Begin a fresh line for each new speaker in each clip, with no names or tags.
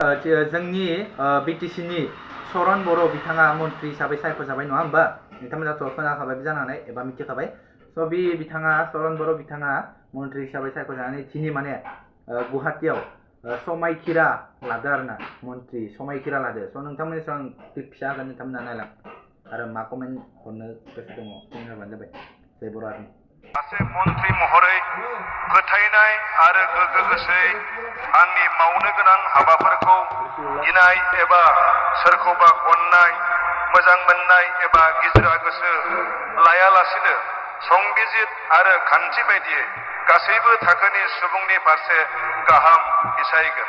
जोंनि बिटिसिनि सरन बर' बिथाङा मन्त्रि हिसाबै सायख'जाबाय नङा होमबा? नोंथांमोनाथ' खोनाखाबाय जानानै एबा मिथिखाबाय। स' बे बिथाङा सरन बर' बिथाङा मन्त्रि हिसाबै सायख'जानानै दिनै माने गुवाहाटियाव समायखिरा लादो आरोना मन्त्रि समायखिरा लादो। स' नोंथांमोननि सायाव आं फिसा होगोन नोंथांमोना नायलां आरो मा कमेन्ट हरनो गोसो दङ बुंहरबानो जाबाय। जय बर' हारि।
सासे मन्त्रि महरै फोथायनाय आरो गोगो गोसोयै आंनि मावनो गोनां हाबाफोरखौ गिनाय एबा सोरखौबा अननाय मोजां मोननाय एबा गिज्रा गोसो लायालासिनो संबिजित आरो खान्थि बायदियै गासैबो थाखोनि सुबुंनि फारसे गाहाम बिसायगोन।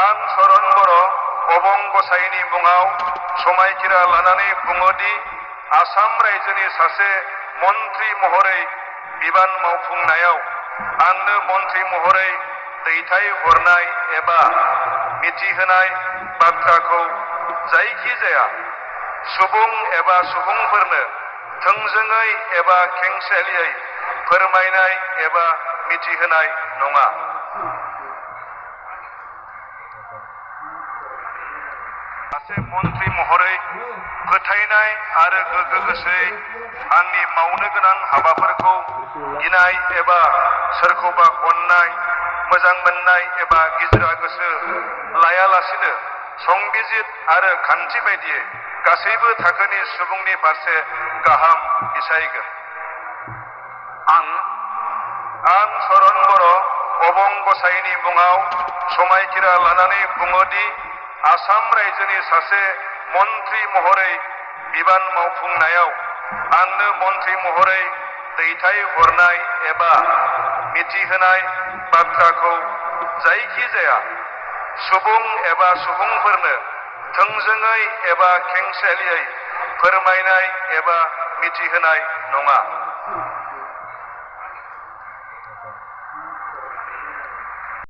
आं सरन बर' अबं गसाइनि मुङाव समायखिरा लानानै बुङोदि आसाम रायजोनि सासे मन्त्रि महरै बिबान मावफुंनायाव आंनो मन्त्रि महरै दैथायहरनाय एबा मिथिहोनाय बाथ्राखौ जायखिजाया सुबुं एबा सुबुंफोरनो थोंजोङै एबा खेंसालियायै फोरमायनाय एबा मिथिहोनाय नङा। सासे मन्त्रि महरै फोथायनाय आरो गोगो गोसोयै आंनि मावनो गोनां हाबाफोरखौ गिनाय एबा सोरखौबा अननाय मोजां मोननाय एबा गिज्रा गोसो लायालासिनो संबिजित आरो खान्थि बायदियै गासैबो थाखोनि सुबुंनि फारसे गाहाम बिसायगोन। आं सरन बर' अबं गसाइनि मुङाव समायखिरा लानानै बुङोदि आसाम रायजोनि सासे मन्त्रि महरै बिबान मावफुंनायाव आंनो मन्त्रि महरै दैथायहरनाय एबा मिथिहोनाय बाथ्राखौ जायखिजाया सुबुं एबा सुबुंफोरनो थोंजोङै एबा खेंसालियायै फोरमायनाय एबा मिथिहोनाय नङा।